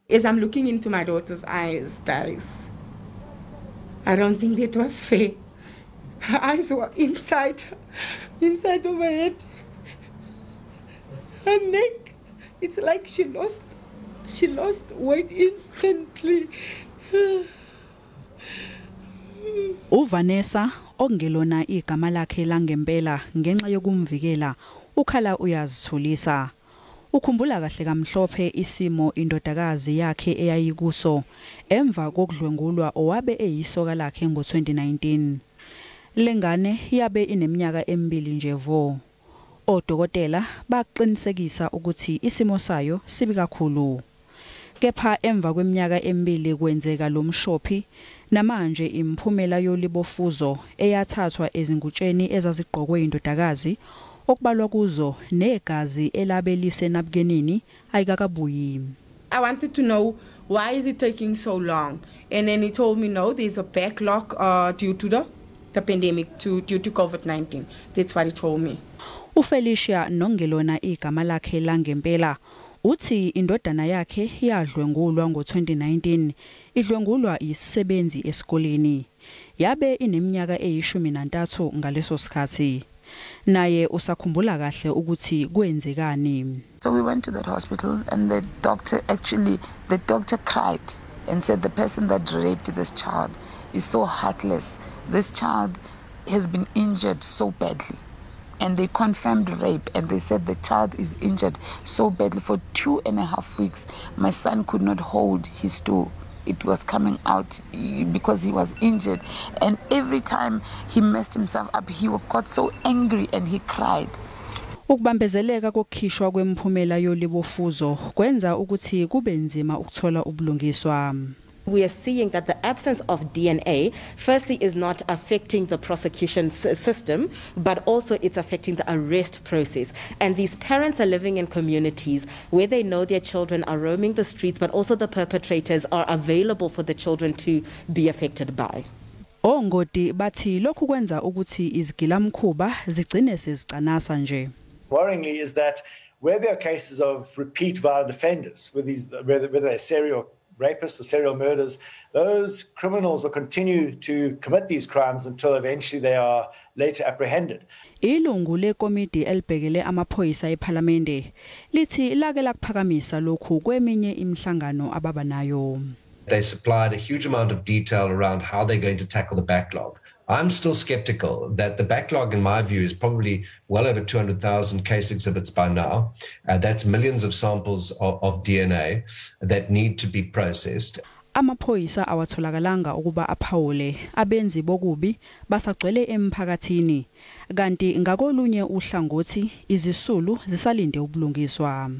As I'm looking into my daughter's eyes, guys, I don't think that was fair. Her eyes were inside of her head. Her neck, it's like she lost weight instantly. uVanessa, okungelona igama lakhe langempela ngenxa yokumvikela, ukhala uyazithulisa. Ukhumbula kahle kamhlophe isimo indodakazi yakhe eyayikuso emva kokudlwengulwa owabe eyisoka lakhe ngo-2019. Lengane yabe ineminyaka emibili nje vo. Odokotela baqinisekisa ukuthi isimo sayo sibi kakhulu. Kepha emva kweminyaka emibili kwenzeka lo mshophi, namanje imiphumela yolibofuzo eyathathwa ezingutsheni ezazigqokwe indodakazi, okubalwa kuzo negazi elabe lisenabukenini, ayikakabuyi. I wanted to know, why is it taking so long? And then he told me, no, there's a backlog due to the pandemic, due to COVID-19. That's what he told me. uFelicia, nongelona igama lakhe langempela, uthi indodana yakhe yadlwengulwa ngo-2019, idlwengulwa yisisebenzi esikoleni. Yabe ineminyaka eyi-13 ngaleso sikhathi. Naye usakhumbula kahle ukuthi kwenzekani. So we went to that hospital and the doctor cried and said the person that raped this child is so heartless. This child has been injured so badly. And they confirmed rape and they said the child is injured so badly. For 2.5 weeks, my son could not hold his stool. It was coming out because he was injured. And every time he messed himself up, he got so angry and he cried. Ukubambezeleka kokukhishwa kwemiphumela yolibofuzo kwenza ukuthi kube nzima ukuthola ubulungiswa. We are seeing that the absence of DNA, firstly, is not affecting the prosecution system, but also it's affecting the arrest process. And these parents are living in communities where they know their children are roaming the streets, but also the perpetrators are available for the children to be affected by. Ongoti bathi lokhu kwenza ukuthi izigilamkhuba zigcine sezicanasa nje. Worryingly is that where there are cases of repeat violent offenders, whether they're serial rapists or serial murders, those criminals will continue to commit these crimes until eventually they are later apprehended. Ilungu lekomidi elibhekele amaphoyisa ePhalamende lithi lake lakuphakamisa lokhu kweminye imihlangano ababa nayo. They supplied a huge amount of detail around how they're going to tackle the backlog. I'm still skeptical that the backlog, in my view, is probably well over 200,000 case exhibits by now. That's millions of samples of DNA that need to be processed. Amaphoyisa awatholakalanga ukuba aphawule. Abenzi bokubi basagcwele emphakathini, kanti ngakolunye uhlangothi izisulu zisalinde ubulungiswa.